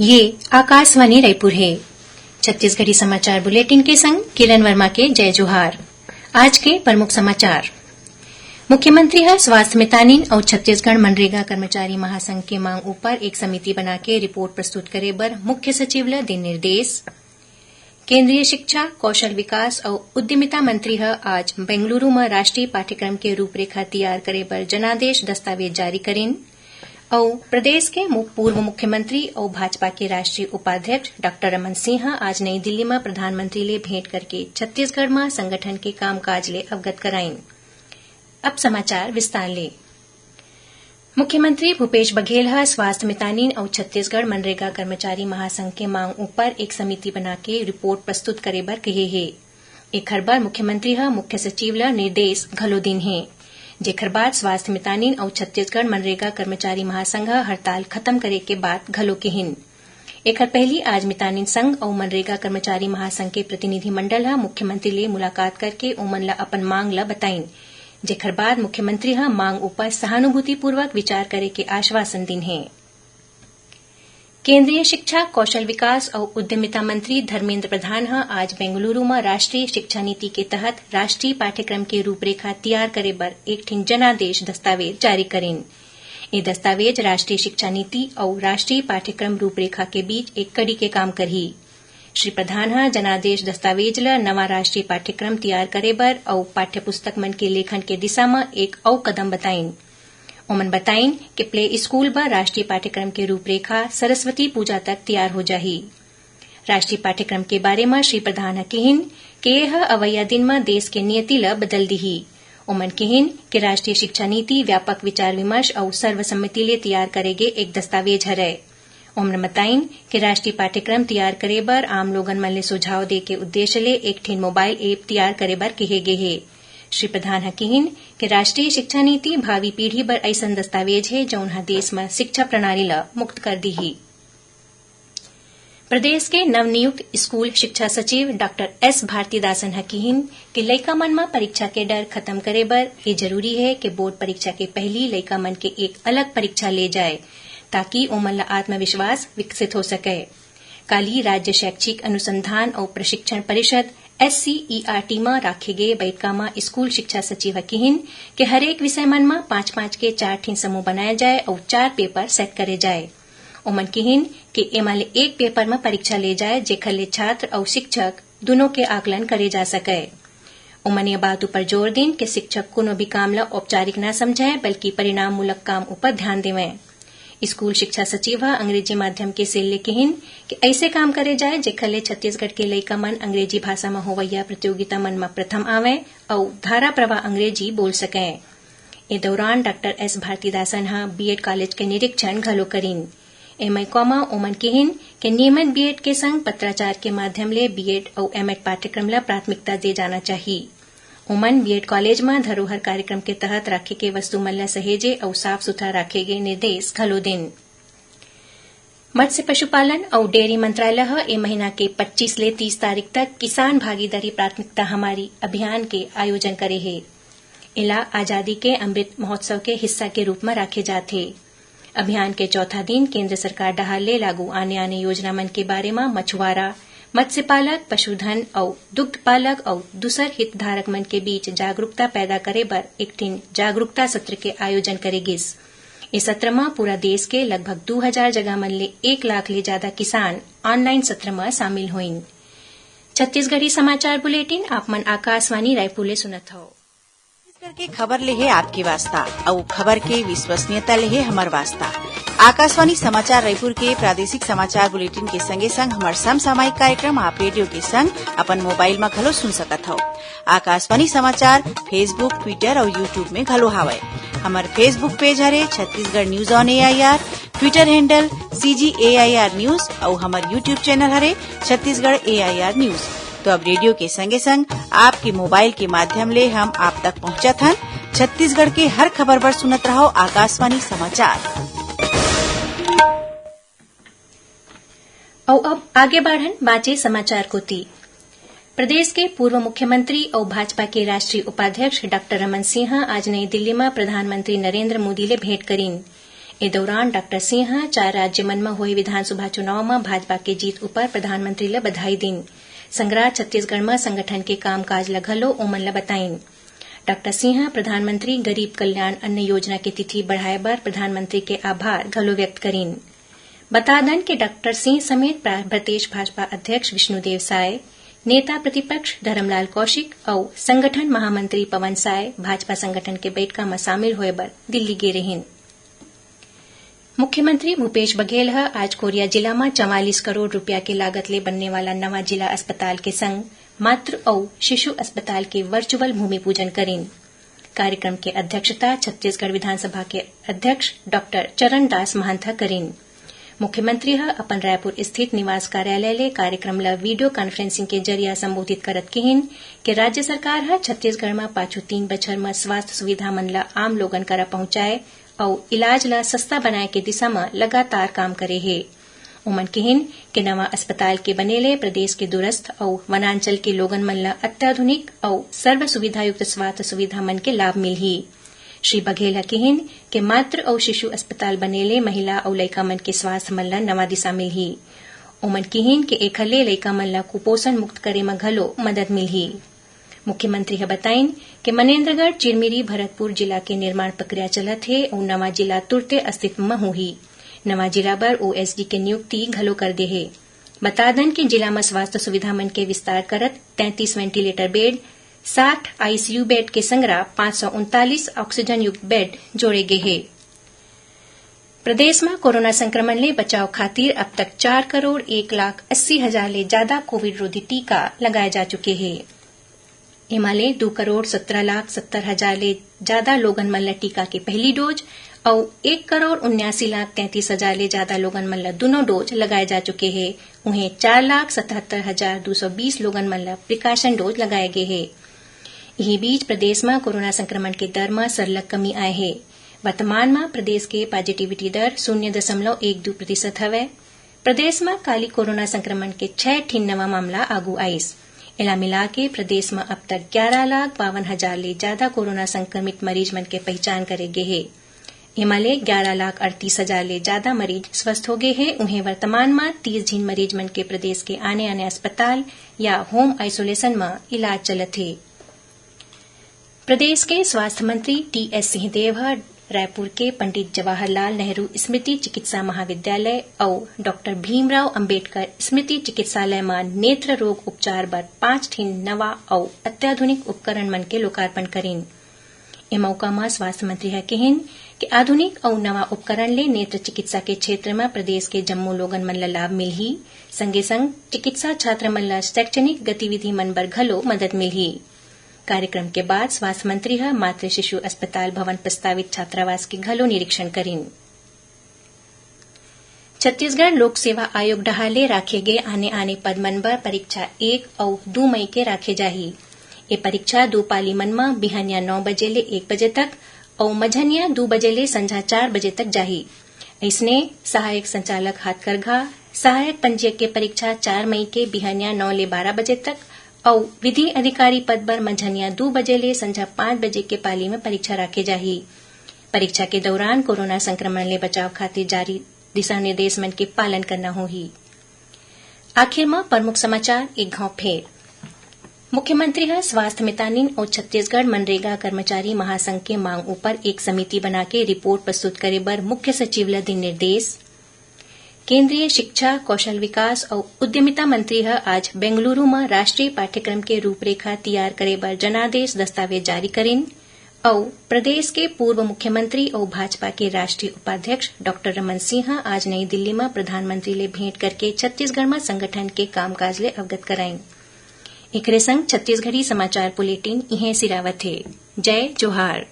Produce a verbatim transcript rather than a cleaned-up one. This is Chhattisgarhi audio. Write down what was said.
ये आकाशवाणी रायपुर हे। छत्तीसगढ़ी समाचार बुलेटिन के संग किरण वर्मा के जय जोहार। आज के प्रमुख समाचार। मुख्यमंत्री ह स्वास्थ्य मितानिन अउ छत्तीसगढ़ मनरेगा कर्मचारी महासंघ के मांग ऊपर एक समिति बनाके रिपोर्ट प्रस्तुत करे बर मुख्य सचिव ल दे निर्देश। केंद्रीय शिक्षा, कौशल विकास अउ उद्यमिता मंत्री ह आज बेंगलुरु म राष्ट्रीय पाठ्यक्रम के रूपरेखा तियार करे बर जनादेश दस्तावेज जारी करिन। अउ प्रदेश के मु-, पूर्व मुख्यमंत्री अउ भाजपा के राष्ट्रीय उपाध्यक्ष डॉक्टर रमन सिंह ह आज नई दिल्ली म प्रधानमंत्री ले भेंट करके छत्तीसगढ़ म संगठन के कामकाज ले अवगत कराइन। अब समाचार विस्तार ले। मुख्यमंत्री भूपेश बघेल ह स्वास्थ्य मितानिन अउ छत्तीसगढ़ मनरेगा कर्मचारी महासंघ के मांग ऊपर एक समिति बनाके रिपोर्ट प्रस्तुत करे बर कहे हे। एखर बर मुख्यमंत्री ह मुख्य सचिव ल निर्देश घलो दिन हे, जेखर बाद स्वास्थ्य मितानिन अउ छत्तीसगढ़ मनरेगा कर्मचारी महासंघ ह हड़ताल खत्म करे के बात घलो किहिन। एखर पहिली आज मितानिन संघ अउ मनरेगा कर्मचारी महासंघ के प्रतिनिधि मंडल ह मुख्यमंत्री ले मुलाकात करके ओमन ल अपन मांग ल बताइन, जेखर बाद मुख्यमंत्री ह मांग ऊपर सहानुभूतिपूर्वक विचार करे के आश्वासन दिन हे। केंद्रीय शिक्षा, कौशल विकास अउ उद्यमिता मंत्री धर्मेंद्र प्रधान ह आज बेंगलुरु म राष्ट्रीय शिक्षा नीति के तहत राष्ट्रीय पाठ्यक्रम के रूपरेखा तियार करे बर एक ठिन जनादेश दस्तावेज जारी करिन। ए दस्तावेज राष्ट्रीय शिक्षा नीति अउ राष्ट्रीय पाठ्यक्रम रूपरेखा के बीच एक कड़ी के काम करही। श्री प्रधान ह जनादेश दस्तावेज ल नवा राष्ट्रीय पाठ्यक्रम तियार करे बर अउ पाठ्य पुस्तक मन के लेखन के दिशा म एक अउ कदम बताइन। ओमन बताइन कि प्ले स्कूल बर राष्ट्रीय पाठ्यक्रम के रूपरेखा सरस्वती पूजा तक तियार हो जाही। राष्ट्रीय पाठ्यक्रम के बारे म श्री प्रधान ह किहिन कि ए ह अवइया दिन म देश के नियति ल बदल दिही। ओमन किहिन कि राष्ट्रीय शिक्षा नीति व्यापक विचार विमर्श अउ सर्वसम्मति ले तियार करे गे एक दस्तावेज हरय। ओमन बताइन कि राष्ट्रीय पाठ्यक्रम तियार करे बर आम लोगन मन ले सुझाव दे के उद्देश्य ले एक ठिन मोबाइल ऐप तियार करे बर कहे गे हे। श्री प्रधान ह किहिन कि राष्ट्रीय शिक्षा नीति भावी पीढ़ी बर अइसन दस्तावेज हे, जउन ह देश म शिक्षा प्रणाली ल मुक्त कर दिही। प्रदेश के नवनियुक्त स्कूल शिक्षा सचिव डॉक्टर एस भारतीदासन ह किहिन कि लइका मन म परीक्षा के डर खत्म करे बर ये जरूरी हे कि बोर्ड परीक्षा के पहिली लइका मन के एक अलग परीक्षा ले जाए, ताकि ओमन ल आत्मविश्वास विकसित हो सकय। काली राज्य शैक्षिक अनुसंधान अउ प्रशिक्षण परिषद, एससीईआरटी, म राखे गे बइठका म स्कूल शिक्षा सचिव ह किहिन कि हरेक विषय मन म पांच-पांच के चार ठिन समूह बनाए जाए अउ चार पेपर सेट करे जाए। ओमन किहिन कि एमा ले एक पेपर म परीक्षा ले जाए, जेखर ले छात्र अउ शिक्षक दुनों के आकलन करे जा सकय। ओमन ये बात ऊपर जोर दिन कि शिक्षक कोनो भी काम ल औपचारिक न समझय, बल्कि परिणाममूलक काम ऊपर ध्यान देवय। स्कूल शिक्षा सचिव ह अंग्रेजी माध्यम के सेल ले किहिन कि अइसे काम करे जाए, जेखर ले छत्तीसगढ़ के लइका मन अंग्रेजी भाषा म होवइया प्रतियोगिता मन म प्रथम आवय अउ धारा प्रवाह अंग्रेजी बोल सकय। ए दौरान डॉक्टर एस भारतीदासन ह बीएड कॉलेज के निरीक्षण घलो करिन। ए मइका म ओमन किहिन कि नियमित बीएड के संग पत्राचार के माध्यम ले बीएड अउ एमएड पाठ्यक्रम ल प्राथमिकता दे जाना चाही। ओमन बीएड कॉलेज म धरोहर कार्यक्रम के तहत राखे के वस्तु मन ल सहेजे अउ साफ सुथरा राखे के निर्देश घलो दिन। मत्स्य पशुपालन अउ डेयरी मंत्रालय ह ए महीना के पच्चीस ले तीस तारीख तक किसान भागीदारी प्राथमिकता हमारी अभियान के आयोजन करे हे। एला आजादी के अमृत महोत्सव के हिस्सा के रूप म राखे जात हे। अभियान के चौथा दिन केंद्र सरकार डहार ले लागू आने-आने योजना मन के बारे म मछुआरा, मत्स्य पालक, पशुधन अउ दुग्ध पालक अउ दूसर हितधारक मन के बीच जागरूकता पैदा करे बर एक ठिन जागरूकता सत्र के आयोजन करे गिस। ए सत्र म पूरा देश के लगभग दू हजार जगह मन ले एक लाख ले जादा किसान ऑनलाइन सत्र म शामिल होइन। छत्तीसगढ़ी समाचार बुलेटिन आप मन आकाशवाणी रायपुर ले सुनत हव। छत्तीसगढ़ के खबर ले हे आपके वास्ता, अउ खबर के विश्वसनीयता ले हे हमर वास्ता। आकाशवाणी समाचार रायपुर के प्रादेशिक समाचार बुलेटिन के संगे संग हमर समसामयिक कार्यक्रम आप रेडियो के संग अपन मोबाइल म घलो सुन सकत हव। आकाशवाणी समाचार Facebook, Twitter अउ YouTube में घलो हावय। हमर Facebook पेज हरे Chhattisgarh news on AIR, Twitter handle CG AIR news अउ हमर YouTube चैनल हरे छत्तीसगढ़ एआईआर न्यूज। तो अब रेडियो के संगे संग आपके मोबाइल के माध्यम ले हम आप तक पहुंचत हन। छत्तीसगढ़ के हर खबर बर सुनत रहव आकाशवाणी समाचार। अउ अब आगे बाढ़न बाचे समाचार कोती। प्रदेश के पूर्व मुख्यमंत्री अउ भाजपा के राष्ट्रीय उपाध्यक्ष डॉक्टर रमन सिंह आज नई दिल्ली म प्रधानमंत्री नरेंद्र मोदी ले भेंट करिन। ए दौरान डॉक्टर सिंह ह चार राज्य मन म होए विधानसभा चुनाव म भाजपा के जीत ऊपर प्रधानमंत्री ल बधाई दीन। संघराज छत्तीसगढ़ म संगठन के कामकाज ल घलो ओमन ल बताइन। डॉक्टर सिंह ह प्रधानमंत्री गरीब कल्याण अन्न योजना के तिथि बढ़ाए बर प्रधानमंत्री के आभार घलो व्यक्त करीन। बता दन के डॉक्टर सिंह समेत प्रा-, प्रदेश भाजपा अध्यक्ष विष्णुदेव साय, नेता प्रतिपक्ष धरमलाल कौशिक अउ संगठन महामंत्री पवन साय भाजपा संगठन के बैठका म शामिल होए बर दिल्ली गे रहिन। मुख्यमंत्री भूपेश बघेल ह आज कोरिया जिला म चवालीस करोड़ रुपया के लागत ले बनने वाला नवा जिला अस्पताल के संग मातृ अउ शिशु अस्पताल के वर्चुअल भूमि पूजन करीन। कार्यक्रम के अध्यक्षता छत्तीसगढ़ विधानसभा के अध्यक्ष डॉक्टर चरणदास महंत ह करीन। मुख्यमंत्री ह अपन रायपुर स्थित निवास कार्यालय ले कार्यक्रम ल वीडियो कॉन्फ्रेंसिंग के जरिया संबोधित करत किहिन कि राज्य सरकार ह छत्तीसगढ़ म पाछू तीन बछर म स्वास्थ्य सुविधा मन ल आम लोगन करा पहुंचाए अउ इलाज ल सस्ता बनाए के दिशा म लगातार काम करे हे। ओमन किहिन कि नवा अस्पताल के बने ले प्रदेश के दूरस्थ अउ वनांचल के लोगन मन ल अत्याधुनिक अउ सर्व सुविधायुक्त स्वास्थ्य सुविधा मन के लाभ मिलही। श्री बघेल ह किहिन कि मातृ अउ शिशु अस्पताल बने ले महिला अउ लइका मन के स्वास्थ्य मन ल नवा दिशा मिलही। ओमन किहिन कि एखर ले लइका मन ल कुपोषण मुक्त करे म घलो मदद मिलही। मुख्यमंत्री ह बताइन कि मनेन्द्रगढ़, चिरमिरी, भरतपुर जिला के निर्माण प्रक्रिया चलत हे अउ नवा जिला तुरते अस्तित्व म होही। नवा जिला बर ओएसडी के नियुक्ति घलो कर दे हे। बता दन कि जिला म स्वास्थ्य सुविधा मन के विस्तार करत तैंतीस वेंटिलेटर बेड, साठ आईसीयू बेड के संगरा पाँच सौ उनतालीस ऑक्सीजन युक्त बेड जोड़े गे हे। प्रदेश म कोरोना संक्रमण ले बचाव खातिर अब तक चार करोड़ एक लाख अस्सी हजार ले जादा कोविड रोधी टीका लगाए जा चुके हे। एमा ले दू करोड़ सत्रह लाख सत्तर हजार ले जादा लोगन मन ल टीका के पहली डोज अउ एक करोड़ उन्यासी लाख तैंतीस हजार ले जादा लोगन मन ल दूनों डोज लगाए जा चुके हे। उहें, चार लाख सतहत्तर हजार दू सौ बीस लोगन मन ल प्रिकॉशन डोज लगाए गे हे। इही बीच, प्रदेश म कोरोना संक्रमण के दर म सरलग कमी आए हे। वर्तमान म प्रदेश के पॉजिटिविटी दर शून्य दशमलव एक दू प्रतिशत हवय। प्रदेश म काली कोरोना संक्रमण के छै ठिन नवा मामला आगू आइस। एला मिलाके प्रदेश म अब तक ग्यारह लाख बावन हजार ले जादा कोरोना संक्रमित मरीज मन के पहिचान करे गे हे। एमा ले ग्यारह लाख अड़तीस हजार ले जादा मरीज स्वस्थ हो गे हे। उहें, वर्तमान म तीस झिन मरीज मन के प्रदेश के आने-आने अस्पताल या होम आइसोलेशन म इलाज चलत हे। प्रदेश के स्वास्थ्य मंत्री टीएस सिंहदेव ह रायपुर के पंडित जवाहरलाल नेहरू स्मृति चिकित्सा महाविद्यालय अउ डॉक्टर भीमराव अंबेडकर स्मृति चिकित्सालय म नेत्र रोग उपचार बर पांच ठिन नवा अउ अत्याधुनिक उपकरण मन के लोकार्पण करीन। ए मौका म स्वास्थ्य मंत्री ह किहिन कि आधुनिक अउ नवा उपकरण ले नेत्र चिकित्सा के क्षेत्र म प्रदेश के जम्मो लोगन मन ल लाभ मिलही, संगे संग चिकित्सा छात्र मन ल शैक्षणिक गतिविधि मन बर घलो मदद मिलही। कार्यक्रम के बाद स्वास्थ्य मंत्री ह मातृ शिशु अस्पताल भवन प्रस्तावित छात्रावास के घलो निरीक्षण करीन। छत्तीसगढ़ लोक सेवा आयोग डहार ले राखे गे आने-आने पद मन बर परीक्षा एक अउ दू मई के राखे जाही। ए परीक्षा दू पाली मन म बिहनिया नौ बजे ले एक बजे तक अउ मझनिया दू बजे ले संझा चार बजे तक जाही। अइसने सहायक संचालक हाथकरघा, सहायक पंजीयक के परीक्षा चार मई के बिहनिया नौ ले बारह बजे तक अउ विधि अधिकारी पद बर मझनिया दू बजे ले संझा पाँच बजे के पाली म परीक्षा राखे जाही। परीक्षा के दौरान कोरोना संक्रमण ले बचाव खातिर जारी दिशा निर्देश मन के पालन करना होही। आखिर म प्रमुख समाचार एक घाव फेर। मुख्यमंत्री ह स्वास्थ्य मितानिन अउ छत्तीसगढ़ मनरेगा कर्मचारी महासंघ के मांग ऊपर एक समिति बनाके रिपोर्ट प्रस्तुत करे बर मुख्य सचिव ल दिन निर्देश। केंद्रीय शिक्षा, कौशल विकास अउ उद्यमिता मंत्री ह आज बेंगलुरु म राष्ट्रीय पाठ्यक्रम के रूपरेखा तियार करे बर जनादेश दस्तावेज जारी करिन। अउ प्रदेश के पूर्व मुख्यमंत्री अउ भाजपा के राष्ट्रीय उपाध्यक्ष डॉक्टर रमन सिंह ह आज नई दिल्ली म प्रधानमंत्री ले भेंट करके छत्तीसगढ़ म संगठन के कामकाज ले अवगत कराइन। एकरे संग छत्तीसगढ़ी समाचार बुलेटिन इहें सिरावत हे। जय जोहार।